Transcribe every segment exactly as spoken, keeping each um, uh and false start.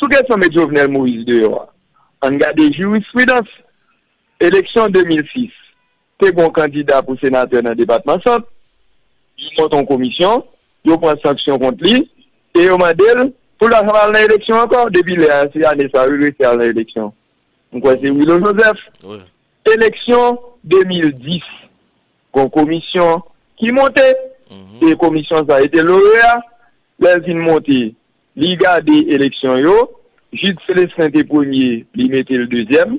Poukisa yo met Jovenel Moïse deyò a? Ann gade jirisprudans. Eleksyon de mil sis, te gen yon kandida pou senatè nan depatman Sant, yo monte yon komisyon, yo pran sanksyon kont li, e yo mande l pou l pa janm al nan eleksyon ankò. Depi lè a, se ane sa a, wi, l resi al nan eleksyon. M kwè se Willo Joseph. Eleksyon de mil dis, gen yon komisyon ki monte, e komisyon sa a, e te Lorea, lè l fin monte, li gade eleksyon yo, Jude Célestin te premye, li mete l dezyèm.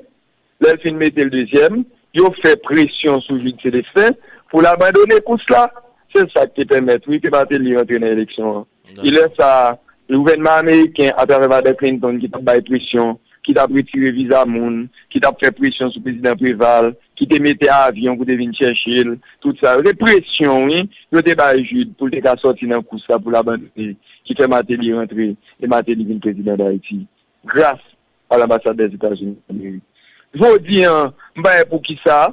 Lè l fin mete l dezyèm, yo fè presyon sou Jude Célestin pou l abandone kous la. Se sa ki te pèmèt, wi, ke Martelly rantre nan eleksyon an. E lè sa a, gouvènman ameriken, atravè madan Clinton, ki t ap bay presyon, ki t ap retire viza moun, ki t ap fè presyon sou prezidan Préval, ki te mete avyon pou te vin chèche l, tout sa. Yo te presyon, wi, yo te bay Jude pou l te ka sòti nan kous la, pou l abandone, ki fè Martelly rantre, e Martelly vin prezidan Dayiti. Gras a lanbasad Dèzetazini Damerik. Jodi a, m pa wè poukisa,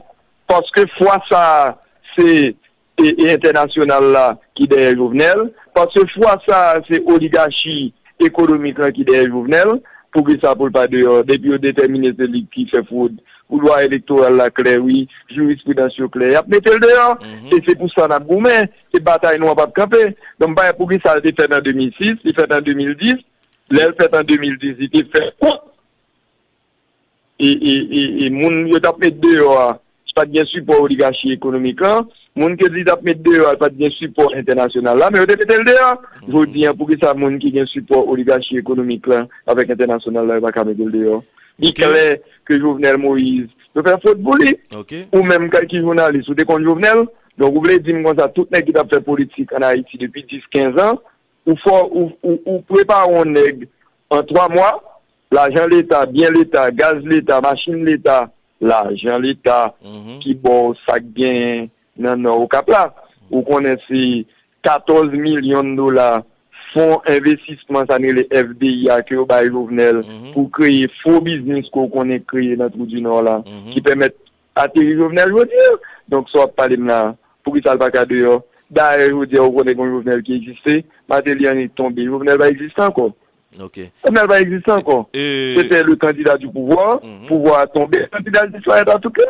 paske fwa sa a, se e, e entènasyonal la ki dèyè Jovenel, paske fwa sa a, se oligachi ekonomik lan ki dèyè Jovenel, poukisa pou l pa deyò, depi yo detèmine se li ki fè fwod, pou lwa elektoral la klè, wi, jirisprudans yo klè, y ap mete l deyò, e se pou sa n ap goumen, e batay nou an p ap kanpe. Donk, m pa wè poukisa l te fèt an de mil sis, li fèt an de mil dis, lè l fèt an de mil dis, li te fèt kont e, e, e, e moun yo t ap met deyò a, pa t gen sipò oligachi ekonomik lan. Moun ke li t ap met deyò a, pa t gen sipò entènasyonal la, men yo te mete l deyò. Jodi a, poukisa moun ki gen sipò oligachi ekonomik lan avèk entènasyonal la, yo pa ka mete l deyò? Li klè ke Jovenel Moïse, yo fè fwod pou li. Ou menm, ki jounalis, ou te konn Jovenel? Donk, ou vle di m konsa, tout nèg ki t ap fè politik ann Ayiti depi dis, kenz an, ou fò, ou, ou, ou prepare yon nèg an twa mwa, lajan Leta, byen Leta, gaz Leta, machin Leta, lajan Leta ki ba w sa k genyen nan Nò Okap la. Ou konnen se katòz milyon dola fon envestisman, sa n rele F D I a, ke yo bay Jovenel pou kreye fo biznis ke w konnen kreye nan Twou di Nò la, ki pèmèt ateri Jovenel jodi a. Donk, sa w ap pale m la, poukisa l pa ka deyò? Dayè, jodi a, ou konnen gen yon Jovenel ki egziste, Martelly annik tonbe, Jovenel pa egziste ankò. Jovenel pa egziste ankò. C'était le candidat du pouvoir, pouvwa a tonbe, candidat disparaît à tout cri.